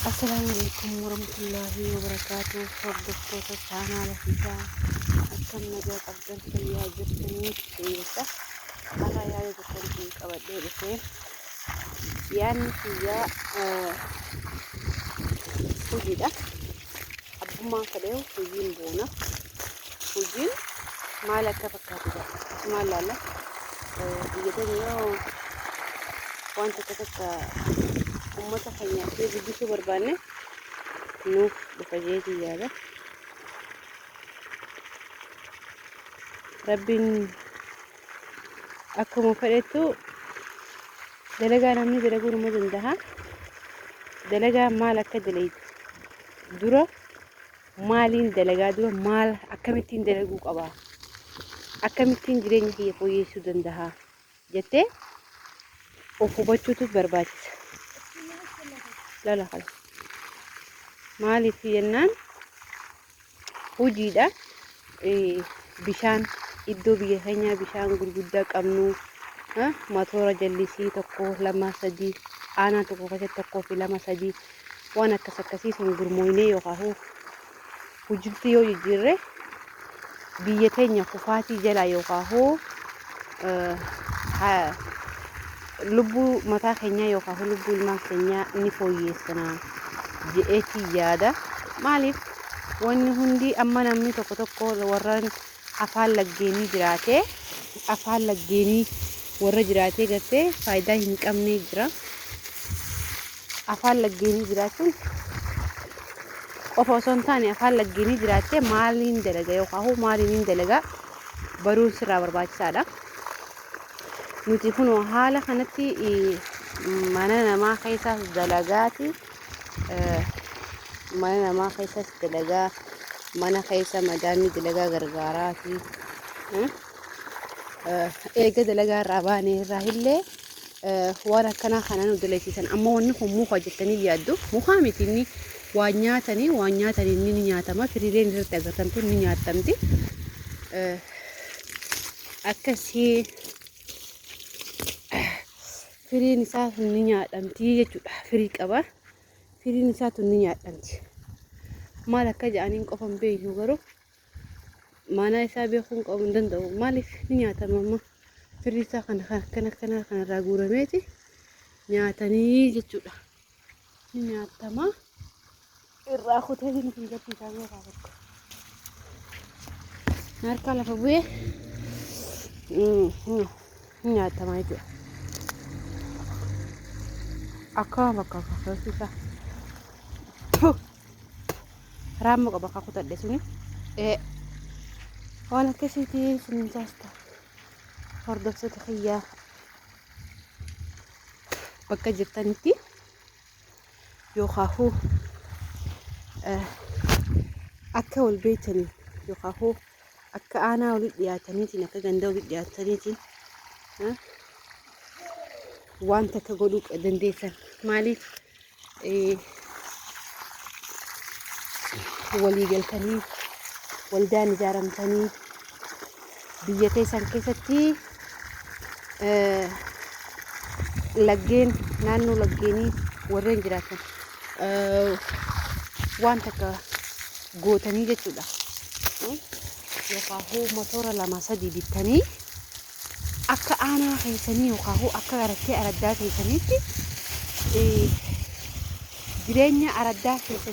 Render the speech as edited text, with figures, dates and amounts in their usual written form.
Assalaamu alaikum warahmatullaahi wabarakaatuh. Hordoftoota chaanaala kiyyaa, akkam nagaa qabdan? Fayyaa jirtanii? Jecha har'a yaada tokkoon isin qabadhee dhufee, yaadni kiyyaa hojiidha. Abbummaan fedheehu hojiin boona. Hojiin maal akka fakkaatu asumaan laalla. Biyya teenya yoo waan takka takka uummata keenya yoo guddisuu barbaanne nuuf dhufa jeetii yaada. Rabbiin akkuma fedhettu dalagaa namni dalaguu nama danda'a. Dalagaa maal akka dalaytu dura, maaliin dalagaa dura, maal akkamittiin dalaguu qaba, akkamittiin jireenya kiyya fooyyessuu danda'a jettee of hubachuutu barbaachisa. Lala kana. Maaliif jennaan, hojiidha. Bishaan iddoo biyya keenyaa bishaan gurguddaa qabnu, matoora jallisii tokko, lama, sadii, aanaa tokko keessatti tokkoo fi lama, sadii, waan akkas akkasii sun gurmooynee yookaan hojiitti yoo jijjiirre, biyya teenya kufaatii jalaa yookaan lubbuu mataa keenyaa yookaan lubbuu ilmaan keenyaa ni fooyyeessina jedheetii yaada. Maaliif, wanni hundi amma namni tokko tokko warraan afaan laggeenii jiraatee, afaan laggeenii warra jiraatee gartee faayidaa hin qabne jira. Afaan laggeenii jiraachuun qofa osoo hin taane, afaan laggeenii jiraattee maaliin dalaga yookaan maaliin hin dalagaa baruun sirraa barbaachisaadha. Nuti kunoo haala kanatti mana namaa keessaas dalagaati. Mana namaa keessas dalagaa, mana keessa madaamii dalagaa gargaaraati. Eega dalagaa irraa baane irraa illee waan akkanaa kana nu dalagsiisan. Amma wanni kun muka jettanii yaaddu. Mukaa miti, inni waan nyaatanii, waan nyaatanii, inni ni nyaatama. Firiileen irratti agartan tun ni nyaatamti. Akkasii firiin isaa sun ni nyaadhamti jechuudha. Firii qaba. Firiin isaa tun ni nyaadhamti. Maal akka jedhaniin qofa hin beeknu, garuu maanaa isaa beekuun qabu hin danda'u. Maaliif, ni nyaatama amma. Firii isaa kana kan akkana akkanaa kanarraa guurameeti nyaatanii jechuudha. Ni nyaatama. Irraa kutee hin garsiisaa meeqaa tokko. Harkaa lafa bu'ee ni nyaatama jechuudha. Akkama fakkaata keessi isaa. Raammoo qaba akka kutadhe suni. Waan akkasiiti isin taasisa. Hordoftoota kiyyaa, bakka jirtanitti yookaan akka wal beektanii yookaan akka aanaa walitti dhiyaataniitiin, akka ganda walitti dhiyaataniitiin waan takka godhuu dandeessan. Maaliif, walii galtanii waldaan ijaaramtanii biyya teessan keessatti laggeen, naannoo laggeenii warreen jiraatan waan takka gootanii jechuudha. Yookaan motora lama sadii bittanii akka aanaa keessanii yookaan akka garattee araddaa keessaniitti jireenya araddaa keessanii